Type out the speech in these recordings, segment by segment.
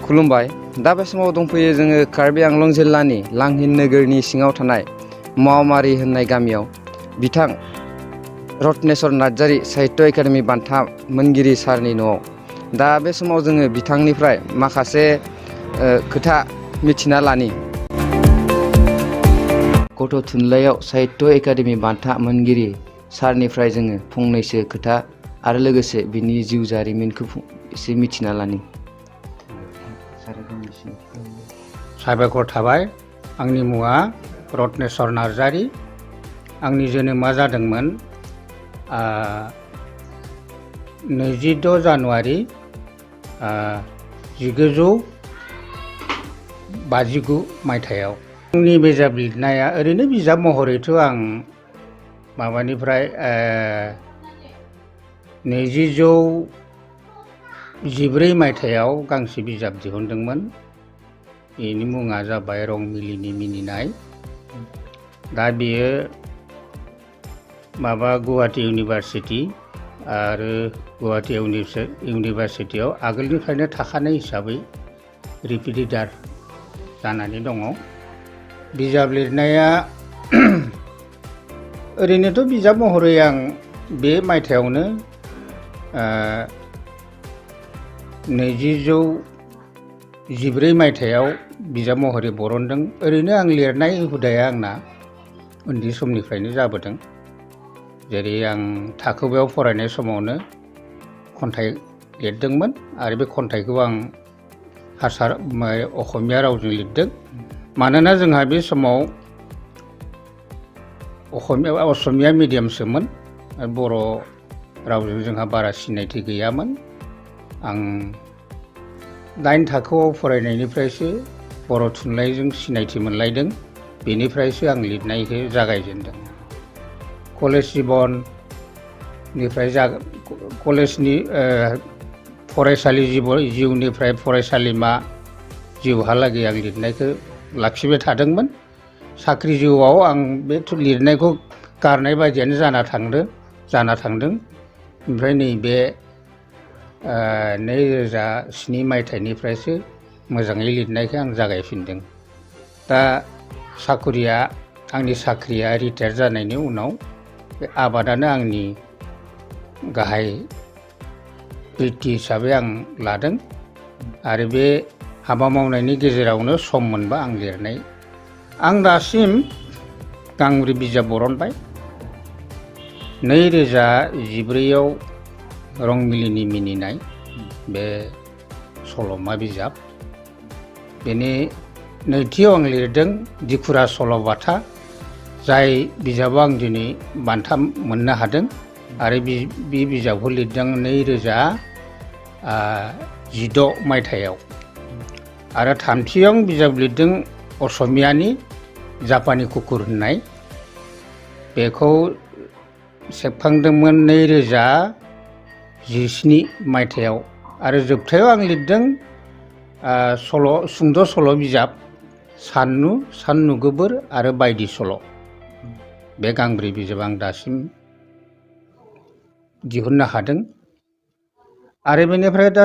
खुलुमबाय। दा बे समाव दंफैयो जोङो कार्बि आंलं जिल्लानि लांहिन नोगोरनि सिङाव थानाय मावमारि होननाय गामियाव बिथां रत्नेस्वर नार्जारी साहित्य एकाडेमि बान्था मोनगिरि सारनि न'आव। दा बे समाव जोङो बिथांनिफ्राय माखासे खोथा मिथिना लानि। गथ' थुनलाइयाव साहित्य एकाडेमि बान्था मोनगिरि सारनिफ्राय जोङो फंनैसो खोथा आरो लोगोसे बिनि जिउ जारिमिनखौ एसे मिथिना लानि। साबायखर थाबाय। आंनि मुङा रत्नेस्वर नार्जारी। आंनि जोनोमा जादोंमोन 26 जानुवारि 1959 मायथाइयाव। आंनि बिजाब लिरनाया ओरैनो बिजाब महरैथ' आं माबानिफ्राय 1914 मायथाइयाव गांसे बिजाब दिहुनदोंमोन। बेनि मुङा जाबाय रंमिलिनि मिनिनाय। दा बेयो गुवाहाटी इउनिभारसिटि आरो गुवाहाटी इउनिभारसिटियाव आगोलनिफ्रायनो थाखानाय हिसाबै रिपिटार जानानै दङ। बिजाब लिरनाया ओरैनोथ' बिजाब महरै आं बे मायथाइयावनो 1914 मायथाइयाव बिजाब महरै बरनदों। ओरैनो आं लिरनाय हुदाया आंना उन्दै समनिफ्रायनो जाबोदों। जेरै आं थाखो बायाव फरायनाय समावनो खन्थाइ लिरदोंमोन आरो बे खन्थाइखौ आं असमिया रावजों लिरदों। मानोना जोंहा बे समाव असमिया मिडियामसोमोन, बर' रावजों जोंहा बारा सिनायथि गैयामोन। आं 8 थाखोआव फरायनायनिफ्रायसो बर' थुनलाइजों सिनायथि मोनलायदों। बेनिफ्रायसो आं लिरनायखौ जागायजेनदों। कलेज जिबननिफ्राय कलेजनि फरायसालि जिउनिफ्राय फरायसालिमा जिउहालागै आं लिरनायखौ लाखिबाय थादोंमोन। साख्रि जिउआव आं बे लिरनायखौ गारनाय बायदियानो जाना थांदों। ओमफ्राय नैबे 2007 मायथाइनिफ्रायसो मोजाङै लिरनायखौ आं जागायफिनदों। दा आंनि साख्रिया रिटायार जानायनि उनाव बे आबादानो आंनि गाहाय बृत्ति हिसाबै आं लादों। आरो बे हाबा मावनायनि गेजेरावनो सम मोनबा आं लिरनाय। आं दासिम गांब्रै बिजाब बरनबाय। 2014आव रंमिलिनि मिनिनाय, बे सल'मा बिजाब। बेनि नैथियाव आं लिरदों दिखुरा सल'बाथा, जाय बिजाबाव आं दिनै बान्था मोननो हादों। आरो बे बिजाबखौ लिरदों 2016 मायथाइयाव। आरो थामथियाव आं बिजाब लिरदों असमियानि जापानि कुकुर होननाय। बेखौ सेबखांदोंमोन 2017 मायथाइयाव। आरो जोबथायाव आं लिरदों सुंद' सल' बिजाब साननु गोबोर आरो बायदि सल'। बे गांब्रै बिजाब आं दासिम दिहुननो हादों। आरो बेनिफ्राय दा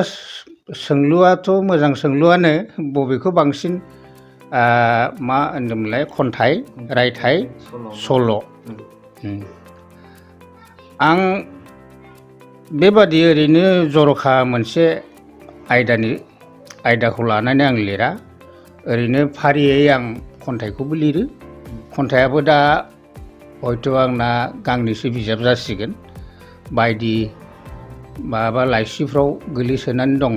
सोंलुआथ' मोजां सोंलुआनो, बबेखौ बांसिन मा होनदोंमोनलाय, खन्थाइ, रायथाइ, सल'। आं बेबादि ओरैनो जर'खा मोनसे आयदाखौ लानानै आं लिरा। ओरैनो फारियै आं खन्थाइखौबो लिरो। खन्थाइयाबो दा हयथ' आंना गांनैसो बिजाब जासिगोन। बायदि लाइसिफ्राव गोलैसोनानै दङ।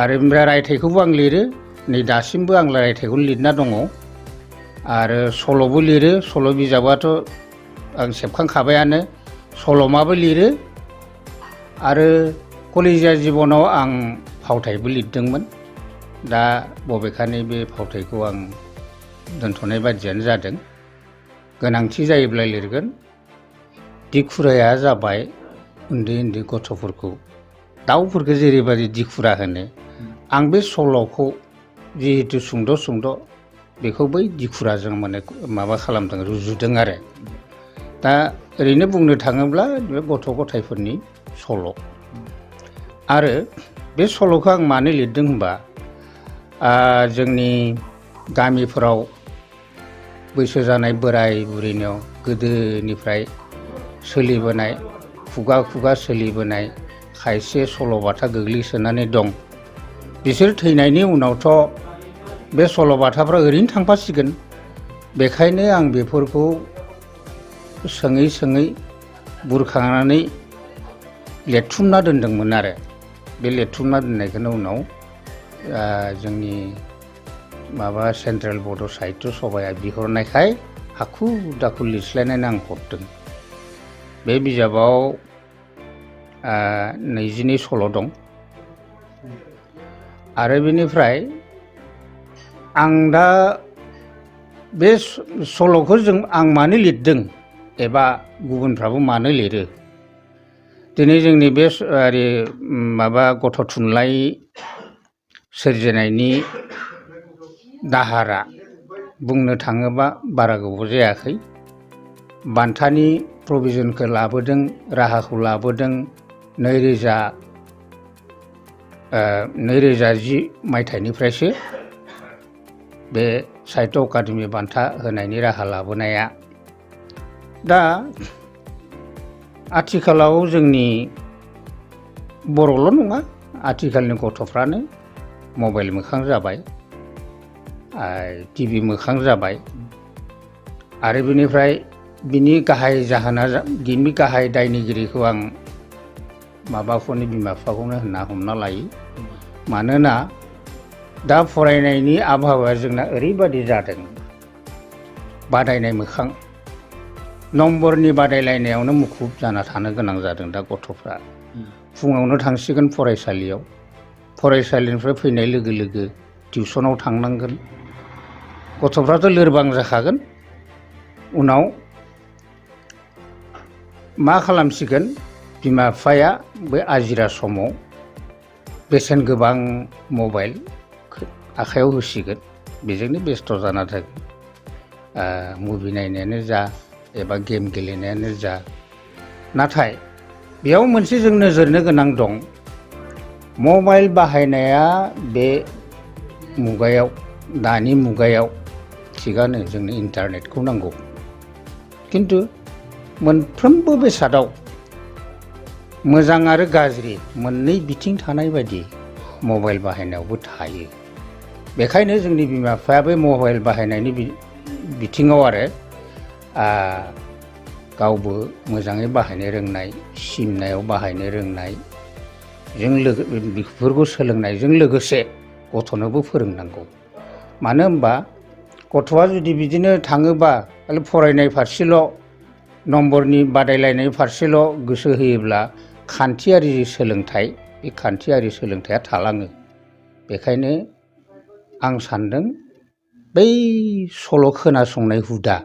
आरो ओमफ्राय रायथाइखौबो आं लिरो। नै दासिमबो आं रायथाइखौ लिरना दङ। आरो सल'बो लिरो। सल' बिजाबाथ' आं सेबखांखाबायानो। सल'माबो लिरो। आरो कलेजिया जिबनाव आं फावथाइबो लिरदोंमोन। दा बबेखानि बे फावथाइखौ आं दोनथ'नाय बादियानो जादों। गोनांथि जायोब्ला लिरगोन। दिखुराया जाबाय उन्दै उन्दै गथ'फोरखौ, दाउफोरखौ जेरैबायदि दिखुरा होनो, आं बे सल'खौ जिहेतु सुंद' बेखौ बै दिखुराजों खालामदों, रुजुदों आरो। दा ओरैनो बुंनो थाङोब्ला बे गथ' गथायफोरनि सल'। आरो बे सल'खौ आं मानो लिरदों होनबा जोंनि गामिफोराव बैसो जानाय बोराय बुरैनियाव गोदोनिफ्राय सोलिबोनाय खुगा खुगा सोलिबोनाय खायसे सल'बाथा गोग्लैसोनानै दं। बिसोर थैनायनि उनावथ' बे सल'बाथाफ्रा ओरैनो थांफासिगोन। बेखायनो आं बेफोरखौ सोङै सोङै बुरखांनानै लिरथुमना दोनदोंमोन आरो बे लिरथुमना दोननायखौनो उनाव जोंनि माबा सेन्ट्रेल बड' साहित्य सभाया बिहरनायखाय हाखु दाखु लिरस्लायनानै आं हरदों। बे बिजाबाव 22 सल' दं आरो बेनिफ्राय आं दा बे सल'खौ आं मानो लिरदों एबा गुबुनफ्राबो मानो लिरो, दिनै जोंनि बे माबा गथ' थुनलाइ सोरजिनायनि दाहारा बुंनो थाङोबा बारा गोबाव जायाखै। बान्थानि प्रभिजनखौ लाबोदों, राहाखौ लाबोदों 2010 मायथाइनिफ्रायसो बे साहित्य एकाडेमि बान्था होनायनि राहा लाबोनाया। दा आथिखालाव जोंनि बर'ल' नङा, आथिखालनि गथ'फ्रानो मबाइल मोखां जाबाय, टिभि मोखां जाबाय आरो बेनिफ्राय बिनि गाहाय जाहोना, बिनि गाहाय दायनिगिरिखौ आं माबाफोरनि बिमा बिफाखौनो होनना हमना लायो। मानोना दा फरायनायनि आबहावाया जोंना ओरैबादि जादों, बादायनाय मोखां नम्बरनि बादायलायनायावनो मुखुब जाना थानो गोनां जादों दा गथ'फ्रा। फुङावनो थांसिगोन फरायसालियाव, फरायसालिनिफ्राय फैनाय लोगो लोगो टिउसनाव थांनांगोन। गथ'फ्राथ' लोरबां जाखागोन। उनाव मा खालामसिगोन, बिमा बिफाया बे आजिरा समाव बेसेन गोबां मबाइल आखाइयाव होसिगोन, बेजोंनो बेस्थ' जाना थागोन। मुभि नायनायानो जा एबा गेम गेलेनायानो जा। नाथाय बेयाव मोनसे जों नोजोरनो गोनां दं, मबाइल बाहायनाया बे मुगायाव, दानि मुगायाव थिगानो, जोंनो इन्टारनेटखौ नांगौ। खिन्थु मोनफ्रोमबो बेसादाव मोजां आरो गाज्रि मोननै बिथिं थानाय बायदि मबाइल बाहायनायावबो थायो। बेखायनो जोंनि बिमा बिफाया बे मबाइल बाहायनायनि बिथिङाव आरो गावबो मोजाङै बाहायनो रोंनाय, सिमनायाव बाहायनो रोंनाय, बेफोरखौ सोलोंनायजों लोगोसे गथ'नोबो फोरोंनांगौ। मानो होनबा गथ'आ जुदि बिदिनो थाङोबा खालि फरायनाय फारसेल', नम्बरनि बादायलायनाय फारसेल' गोसो होयोब्ला खान्थियारि सोलोंथाइ, बे खान्थियारि सोलोंथाइया थालाङो। बेखायनो आं सानदों बै सल' खोनासंनाय हुदा,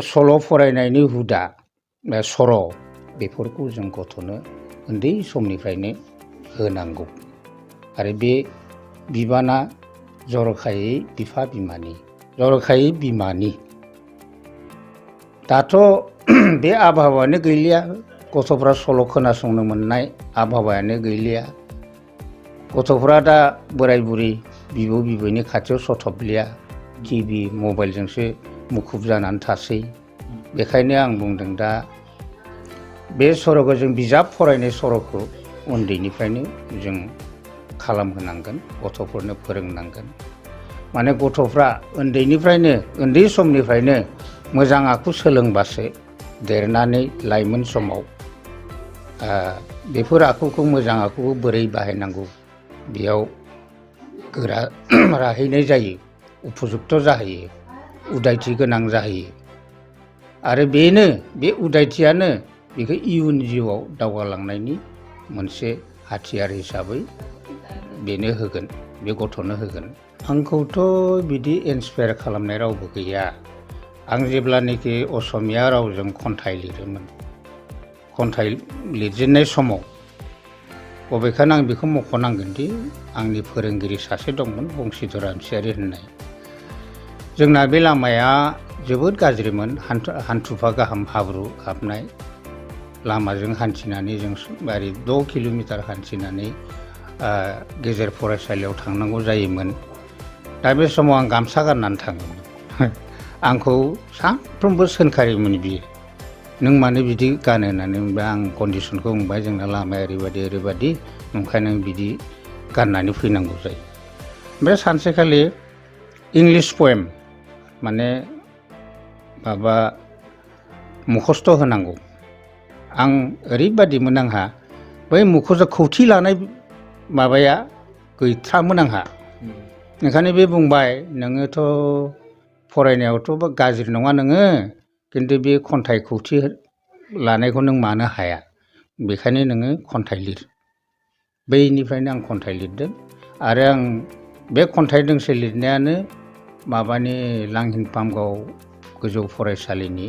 सल' फरायनायनि हुदा, सर', बेफोरखौ जों गथ'नो उन्दै समनिफ्रायनो होनांगौ। आरो बे बिबाना जर'खायै बिफा बिमानि, जर'खायै बिमानि। दाथ' बे आबहावायानो गैलिया, गथ'फ्रा सल' खोनासंनो मोननाय आबहावायानो गैलिया। गथ'फ्रा दा बोराय बुरै बिबौ बिबैनि खाथियाव सथबलिया, टिभि मबाइलजोंसो मुखुब जानानै थासै। बेखायनो आं बुंदों दा बे सर'खौ जों बिजाब फरायनाय सर'खौ उन्दैनिफ्रायनो जों खालामहोनांगोन, गथ'फोरनो फोरोंनांगोन। माने गथ'फ्रा उन्दैनिफ्रायनो, उन्दै समनिफ्रायनो मोजां आखु सोलोंबासो देरनानै लाइमोन समाव बेफोर आखुखौ, मोजां आखुखौ बोरै बाहायनांगौ बेयाव गोरा राहैनाय जायो, उपजुक्त जाहैयो, उदायथि गोनां जाहैयो। आरो बेनो, बे उदायथियानो बेखौ इयुन जिउआव दावगालांनायनि मोनसे हाथियार हिसाबै बेनो होगोन, बे गथ'नो होगोन। आंखौथ' बिदि इन्सपायार खालामनाय रावबो गैया। आं जेब्लानोखि असमिया रावजों खन्थाइ लिरोमोन, खन्थाइ लिरजेननाय समाव, बबेखानि आं बेखौ मख'नांगोनदि आंनि फोरोंगिरि सासे दंमोन, बंसिधर रामसियारि होननाय। जोंना बे लामाया जोबोद गाज्रिमोन, हान्थुफा गाहाम हाब्रु हाबनाय। लामाजों हान्थिनानै जों बारि 6 किल'मिटार हान्थिनानै गेजेर फरायसालियाव थांनांगौ जायोमोन। दा बे समाव आं गामसा गाननानै थाङोमोन। आंखौ सानफ्रोमबो सोंखारियोमोन बियो, नों मानो बिदि गानो होननानै बुंबाय। आं कन्डिसनखौ बुंबाय, जोंना लामाया ओरैबायदि ओंखायनो बिदि गाननानै फैनांगौ जायो। ओमफ्राय सानसेखालि इंलिश पएम माने माबा मुखस्थ' होनांगौ। आं ओरैबादिमोन, आंहा बै मुखस्थ' खौथि लानाय माबाया गैथ्रामोन आंहा। ओंखायनो बे बुंबाय, नोङोथ' फरायनायावथ' गाज्रि नङा नोङो, खिन्थु बे खन्थाइ खौथि लानायखौ नों मानो हाया, बेखायनो नोङो खन्थाइ लिर। बैनिफ्रायनो आं खन्थाइ लिरदों आरो आं बे खन्थाइ दोंसे लिरनायानो माबानि लांहिन पामगाव गोजौ फरायसालिनि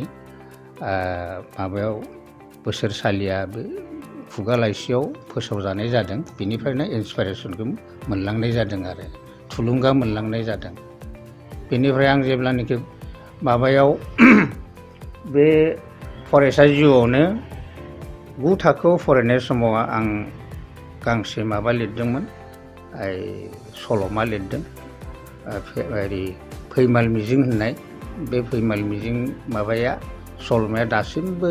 माबायाव बोसोरसालिया बे खुगा लाइसियाव फोसावजानाय जादों। बेनिफ्रायनो इन्सपिरेसनखौ मोनलांनाय जादों आरो थुलुंगा मोनलांनाय जादों। बेनिफ्राय आं जेब्लानाखि माबायाव बे फरायसा जिउआवनो 9 थाखोआव फरायनाय समाव आं गांसे माबा लिरदोंमोन, सल'मा लिरदों, फैमाल मिजिं होननाय। बे फैमाल मिजिं माबाया सल'माया दासिमबो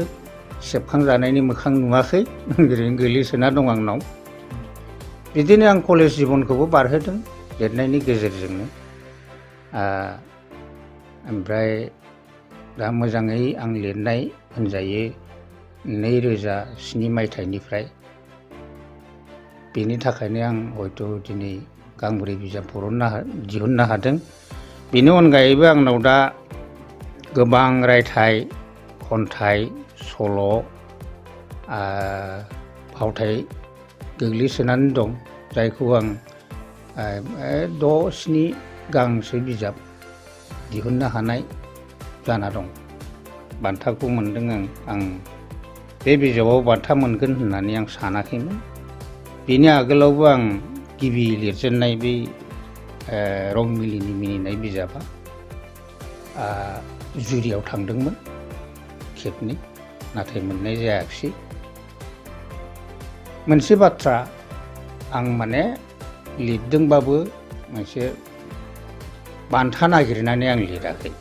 सेबखांजानायनि मोखां नुवाखै, ओरैनो गोलैसोना दं आंनाव। बिदिनो आं कलेज जिबनखौबो बारहोदों लिरनायनि गेजेरजोंनो। ओमफ्राय दा मोजाङै आं लिरनाय होनजायो 2007 मायथाइनिफ्राय। बेनि थाखायनो आं हयथ' दिनै गांब्रै बिजाब दिहुननो हादों। बेनि अनगायैबो आंनाव दा गोबां रायथाइ, खन्थाइ, सल', फावथाइ गोग्लैसोनानै दं, जायखौ आं 6-7 गांसो बिजाब दिहुननो हानाय जाना दं। बान्थाखौ मोनदों आं बे बिजाबाव बान्था मोनगोन होननानै आं सानाखैमोन। बेनि आगोलावबो आं गिबि लिरजेननाय बै रंमिलिनि मिनिनाय बिजाबा जुरियाव थांदोंमोन खेबनै, नाथाय मोननाय जायाखिसै। मोनसे बाथ्रा, आं माने लिरदोंबाबो मोनसे बान्था नागिरनानै आं लिराखै।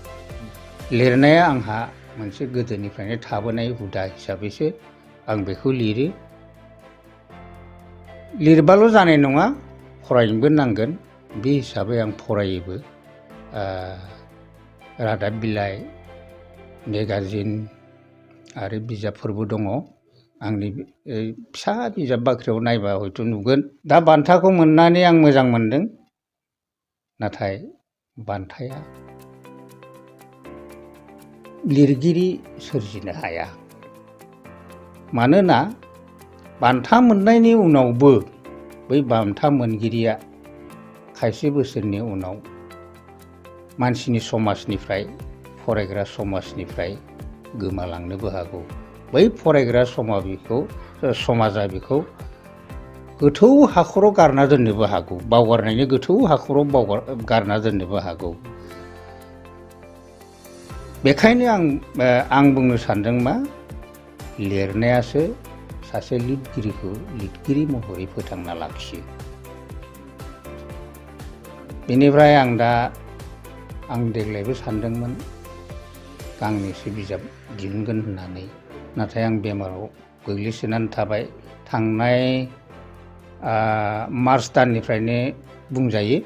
लिरनाया आंहा मोनसे गोदोनिफ्रायनो थाबोनाय हुदा हिसाबैसो आं बेखौ लिरो। लिरबाल' जानाय नङा, फरायनोबो नांगोन। बे हिसाबै आं फरायोबो। रादाब बिलाइ, मेगाजिन आरो बिजाबफोरबो दङ। आंनि फिसा बिजाब बाख्रियाव नायबा हयथ' नुगोन। दा बान्थाखौ मोननानै आं मोजां मोनदों, नाथाय बान्थाया लिरगिरि सोरजिनो हाया। मानोना बान्था मोननायनि उनावबो बै बान्था मोनगिरिया खायसे बोसोरनि उनाव मानसिनि समाजनिफ्राय, फरायग्रा समाजनिफ्राय गोमालांनोबो हागौ। बै फरायग्रा समाजा बेखौ गोथौ हाखराव गारना दोननोबो हागौ, बावगारनायनि गोथौ हाखराव गारना दोननोबो हागौ। बेखायनो आं बुंनो सानदों मा, लिरनायासो सासे लिरगिरिखौ लिरगिरि महरै फोथांना लाखियो। बेनिफ्राय आं देग्लायबो सानदोंमोन गांनैसो बिजाब दिहुनगोन होननानै, नाथाय आं बेमाराव गोग्लैसोनानै थाबाय। थांनाय मार्च दाननिफ्रायनो बुंजायो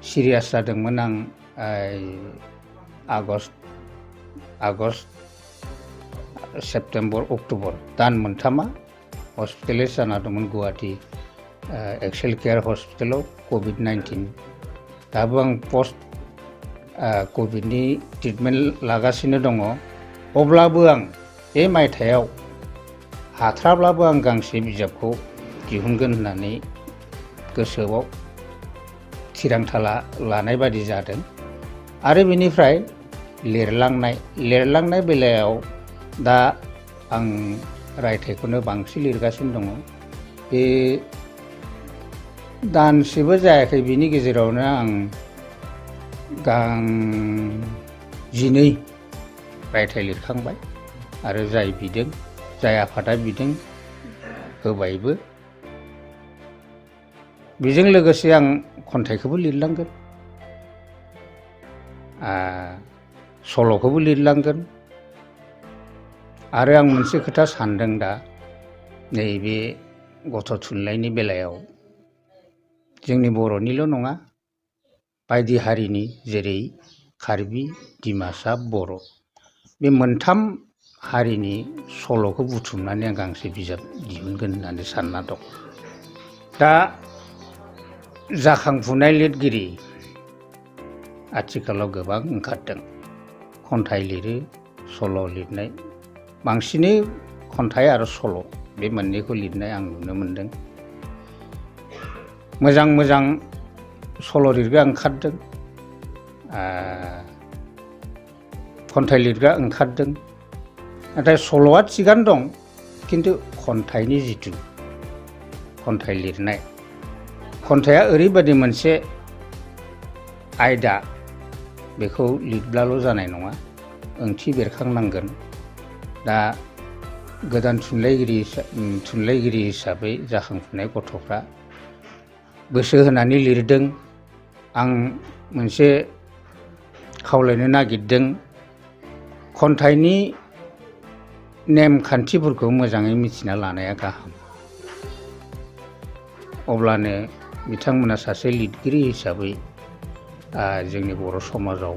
सिरियास जादोंमोन आं। आगस्ट, सेप्तेम्बर, अक्ट'बर दान मोनथामा हस्पिटेलाइज जाना दंमोन गुवाहाटि एक्सेल केयार हस्पिटालाव कभिड-19। दाबो आं पस्ट कभिडनि ट्रिटमेन्ट लागासिनो दङ। अब्लाबो आं बे मायथाइयाव हाथ्राब्लाबो आं गांसे बिजाबखौ दिहुनगोन होननानै गोसोआव थिरांथा लानाय बादि जादों। आरो बेनिफ्राय लिरलांनाय बेलायाव दा आं रायथाइखौनो बांसिन लिरगासिनो दङ। बे दानसेबो जायाखै, बिनि गेजेरावनो आं 12 रायथाइ लिरखांबाय। आरो जाय बिदों जाय आफादा बिदों होबायबो। बेजों लोगोसे आं खन्थाइखौबो लिरलांगोन, सल'खौबो लिरलांगोन। आरो आं मोनसे खोथा सानदों दा, नैबे गथ' थुनलाइनि बेलायाव जोंनि बर'निल' नङा, बायदि हारिनि जेरै कार्बि, डिमासा, बर' बे मोनथाम हारिनि सल'खौ बुथुमनानै आं गांसे बिजाब दिहुनगोन होननानै सानना दं। दा जाखांफुनाय लिरगिरि आथिखालाव गोबां ओंखारदों। खन्थाइ लिरो, सल' लिरनाय, बांसिनै खन्थाइ आरो सल' बे मोननैखौ लिरनाय आं नुनो मोनदों। मोजां मोजां सल' लिरग्रा ओंखारदों, खन्थाइ लिरग्रा ओंखारदों। नाथाय सल'आ थिगानो दं, खिन्थु खन्थाइनि जिथु खन्थाइ लिरनाय, खन्थाइआ ओरैबायदि मोनसे आयदा, बेखौ लिरब्लाल' जानाय नङा, ओंथि बेरखांनांगोन। दा गोदान थुनलाइगिरि हिसाबै जाखांफुनाय गथ'फ्रा गोसो होनानै लिरदों। आं मोनसे खावलायनो नागिरदों, खन्थाइनि नेमखान्थिफोरखौ मोजाङै मिथिना लानाया गाहाम। अब्लानो बिथांमोना सासे लिरगिरि हिसाबै जोंनि बर' समाजाव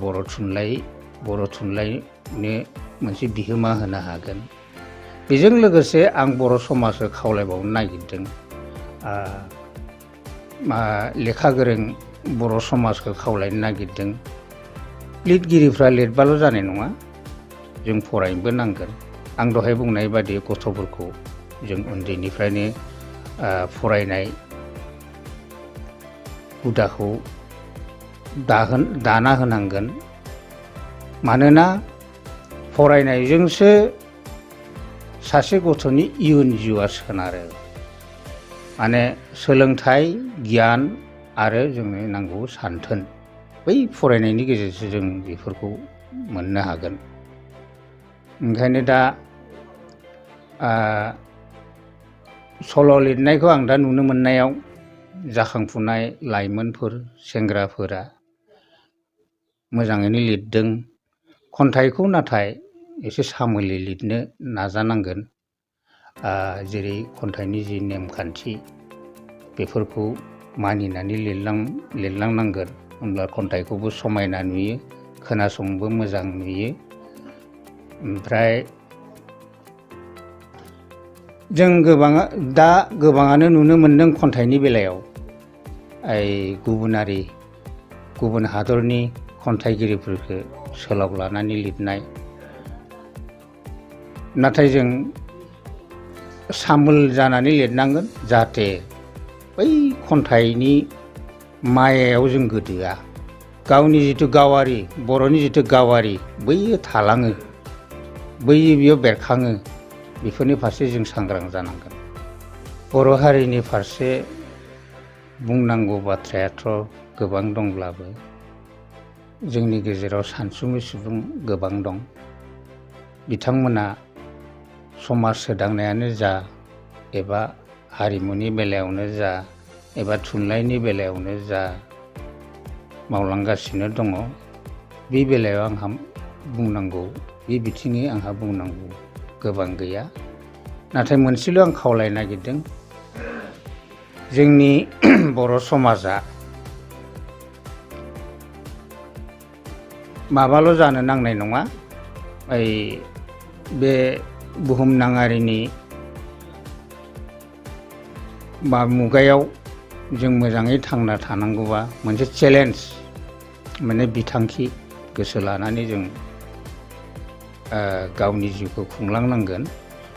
बर' थुनलाइनो मोनसे बिहोमा होनो हागोन। बेजों लोगोसे आं बर' समाजखौ खावलायबावनो नागिरदों, लेखा गोरों बर' समाजखौ खावलायनो नागिरदों, लिरगिरिफ्रा लिरबाल' जानाय नङा, जों फरायनोबो नांगोन। आं दहाय बुंनाय बादि गथ'फोरखौ जों उन्दैनिफ्रायनो फरायनाय हुदाखौ दाना होनांगोन। मानोना फरायनायजोंसो सासे गथ'नि इयुन जिउआ सोनारो। माने सोलोंथाइ, गियान आरो जोंनो नांगौ सानथोन, बै फरायनायनि गेजेरजों जों बेफोरखौ मोननो हागोन। ओंखायनो दा सल' लिरनायखौ आं दा नुनो मोननायाव जाखांफुनाय लाइमोनफोर, सेंग्राफोरा मोजाङैनो लिरदों। खन्थाइखौ नाथाय एसे सामोलै लिरनो नाजानांगोन। जेरै खन्थाइनि जि नेमखान्थि, बेफोरखौ मानिनानै लिरलांनांगोन। होमब्ला खन्थाइखौबो समायना नुयो, खोनासंनोबो मोजां नुयो। ओमफ्राय जों गोबाङानो नुनो मोनदों खन्थाइनि बेलायाव, गुबुन हादरनि खन्थाइगिरिफोरखौ सोलाव लानानै लिरनाय। नाथाय जों सामोल जानानै लिरनांगोन, जाहाथे बै खन्थाइनि मायायाव जों गोदोआ। गावनि जिथु गावारि, बर'नि जिथु गावारि, बैयो थालाङो, बैयो बेयाव बेरखाङो। बेफोरनि फारसे जों सांग्रां जानांगोन। बर' हारिनि फारसे बुंनांगौ बाथ्रायाथ' गोबां दंब्लाबो जोंनि गेजेराव सानसुमै सुबुं गोबां दं। बिथांमोना समाज सोदांनायानो जा, एबा हारिमुनि बेलायावनो जा, एबा थुनलाइनि बेलायावनो जा मावलांगासिनो दङ। बे बेलायाव आंहा बुंनांगौ, बे बिथिङै आंहा बुंनांगौ गोबां गैया। नाथाय मोनसेल' आं खावलायनो नागिरदों, जोंनि बर' समाजा माबाल' जानो नांनाय नङा, बे बुहुमनाङारिनि मुगायाव जों मोजाङै थांना थानांगौबा मोनसे चेलेन्ज, माने बिथांखि गोसो लानानै जों गावनि जिउखौ खुंलांनांगोन।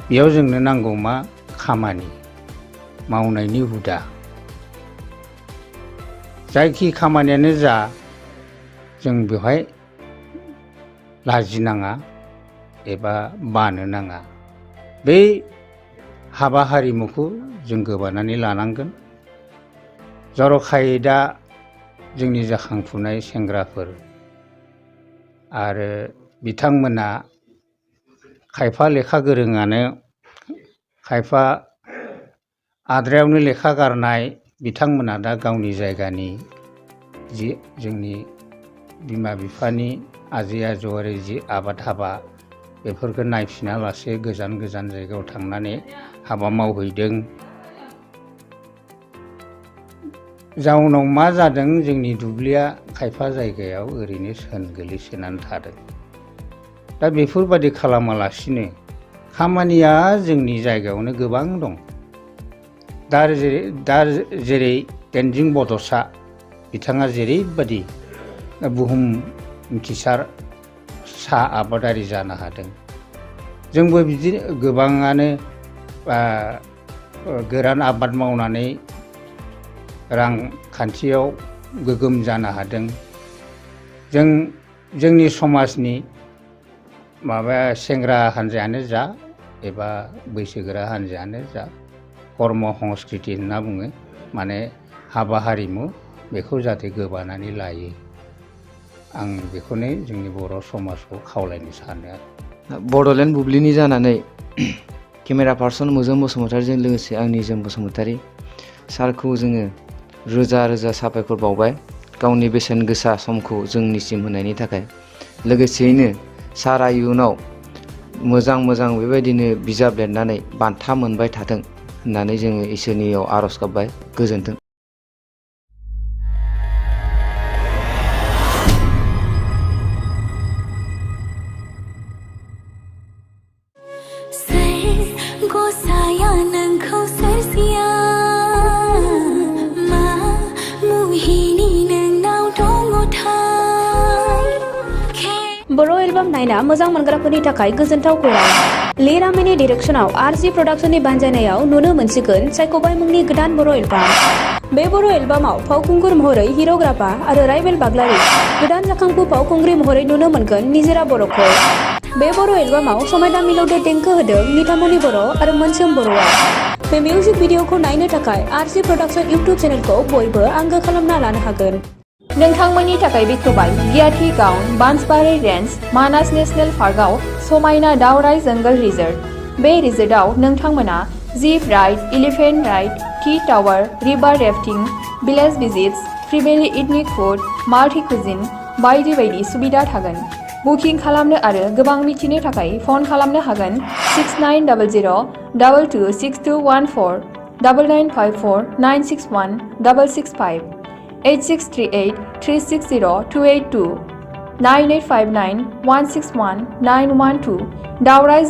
बेयाव जोंनो नांगौ मा? खामानि मावनायनि हुदा। जायखि खामानियानो जा, जों बेवहाय लाजिनाङा एबा बानो नाङा। बै हाबा हारिमुखौ जों गोबानानै लानांगोन। जर'खायै दा जोंनि जाखांफुनाय सेंग्राफोर आरो बिथांमोना खायफा लेखा गोरोङानो खायफा आद्रायावनो लेखा गारनाय बिथांमोना दा गावनि जायगानि जि जोंनि बिमा बिफानि आजै आजौआरि जि आबाद हाबा बेफोरखौ नायफिना लासे गोजान गोजान जायगायाव थांनानै हाबा मावहैदों। जाउनाव मा जादों, जोंनि दुब्लिया खायफा जायगायाव ओरैनो गोलैसोनानै थादों। दा बेफोरबादि खालामालासिनो खामानिया जोंनि जायगायावनो गोबां दं। दा जेरै तेनजिं बड'सा बिथाङा जेरैबादि बुहुम मिथिसार साहा आबादारि जानो हादों, जोंबो बिदिनो गोबाङानो गोरान आबाद मावनानै रांखान्थियाव गोगोम जानो हादों। जोंनि समाजनि सेंग्रा हान्जायानो जा एबा बैसोगोरा हान्जायानो जा कर्म संस्कृति होनना बुङो, माने हाबा हारिमु बेखौ जाहाथे गोबानानै लायो। आं बेखौनो जोंनि बर' समाजखौ खावलायनो सानो। बड'लेण्ड बुब्लिनि जानानै केमेरा पार्सन मोजोम बसुमतारीजों लोगोसे आं निजोम बसुमतारी सारखौ जोङो रोजा रोजा साबायखर बावबाय गावनि बेसेन गोसा समखौ जोंनिसिम होनायनि थाखाय। लोगोसेयैनो सारा इयुनाव मोजां मोजां बेबायदिनो बिजाब लिरनानै बान्था मोनबाय थाथों होननानै जोङो इसोरनियाव आर'ज गाबबाय। गोजोन्थों। बर' एलबाम नायना मोजां मोनग्राफोरनि थाखाय गोजोनथाव खौरां। लिरामिनि डिरेक्शनाव आरजि प्रडाक्शननि बानजायनायाव नुनो मोनसिगोन सायख'बाय मुंनि गोदान बर' एलबाम। बे बर' एलबामाव फावखुंगुर महरै हिर'ग्राफा आरो राइबेल बाग्लारि, गोदान जाखांफु फावखुंग्रि महरै नुनो मोनगोन निजोरा बर'खौ। बे बर' एलबामाव समायना मिलौदो देंखो होदों निथामनि बर' आरो मोनसोम बर'आ। बे मिउजिक भिडिअखौ नायनो थाखाय आरजि प्रडाक्शन इउटुब चेनेलखौ बयबो आंगो खालामना लानो हागोन। नोंथांमोननि थाखाय बेखेवबाय गियाथि गाउन बांसबारि रेन्ज मानास नेशनेल पार्कआव समायना दावराइ जंगल रिजर्ट। बे रिजर्टआव नोंथांमोना jeep ride, elephant ride, tea tower, river rafting, village visits, फ्रिबेलि इथनिक फुड, माल्टी कुजिन बायदि बायदि सुबिदा थागोन। बुकिं खालामनो आरो गोबां मिथिनो थाखाय फन खालामनो हागोन 6900226214 9954961665 8638 360 282 9859 161 912 दावराइ